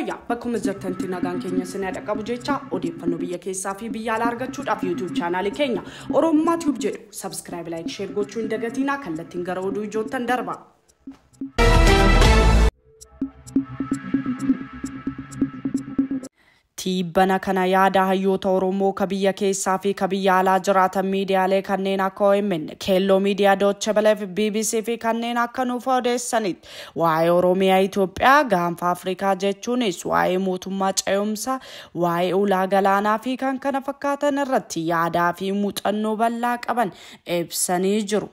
Yooyyaa bakkuma jirtanitti nagaan keenya isin qabu jecha odeeffannoo biyya keessaa fi biyya alaa argachuudhaaf YouTube chaanaalii keenya Oromummaa Tube jedhu subscribe, like, share gochuu hin dagatinaa. Kallattiin gara oduu ijoottan darba. Tiibbana kana yaada hayyoota Oromoo ka biyya keessaa fi ka biyya alaa jiraatan miidiyaalee kanneen akka OMN, Keelloo Miidiyaa, Deutsche Welle, BBC fi kanneen akka nuuf odeessanitti waa'ee Oromiyaa, Itoophiyaa, gaanfa Afrikaa jechuunis waa'ee mootummaa ce'umsaa, waa'ee ulaa galaanaa fi kan kana fakkaatan irratti yaadaa fi muuxannoo bal'aa qaban ibsanii jiru.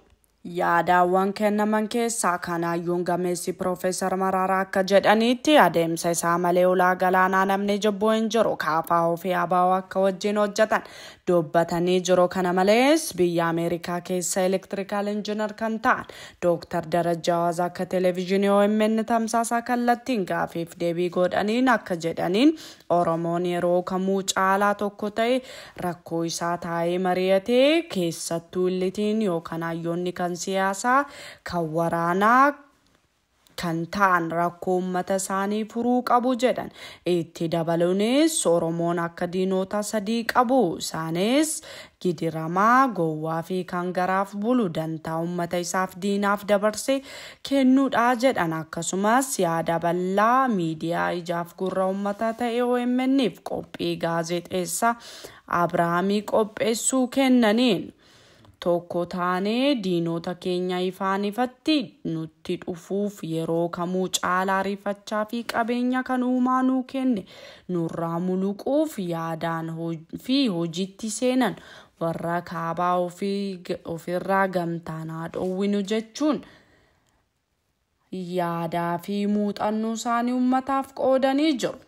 Yaadaawwan kennaman keessaa kan hayyuun gameessi Piroofeesar Mararaa akka jedhanitti adeemsa isaa malee ulaa galaanaa namni jibbuu hin jiru. Kaafaa ofii ABO akka wajjin hojjetan dubbatanii jiru. Kana malees biyya Ameerikaa keessa elektirikaal injiinar kan ta'an Dooktar Darajaa Hawaasaa akka televezyiinii OMN tamsaasaa kallattiin gaafiif deebii godhaniin akka jedhaniin Oromoon yeroo kamuu caalaa tokko ta'e rakkoo isaa taa'ee mari'atee keessattuu illitiin yookaan hayyoonni kan siyaasaa kan waraanaa kan ta'an rakkoo uummata isaanii furuu qabu jedhan. Itti dabaluunis Oromoon akka diinota sadii qabu. Isaanis gidiramaa, gowwaa fi kan garaaf bulu dantaa uummata isaaf diinaaf dabarsee kennuudha jedhan. Akkasumas yaada bal'aa miidiyaa ijaaf gurra uummata ta'e OMN'if qophii gaazexeessaa Abiraamii qopheessuu kennaniin tokko taanee diinota keenya ifaan ifatti nutti dhufuuf yeroo kamuu caalaa ariifachaa fi qabeenya kan uumaa nuu kenne nurraa muluquuf yaadaan fi hojiitti seenan warra kaabaa ofirraa gamtaan haa dhoowwinu jechuun yaadaa fi muuxannoo isaanii uummataaf qoodanii jiru.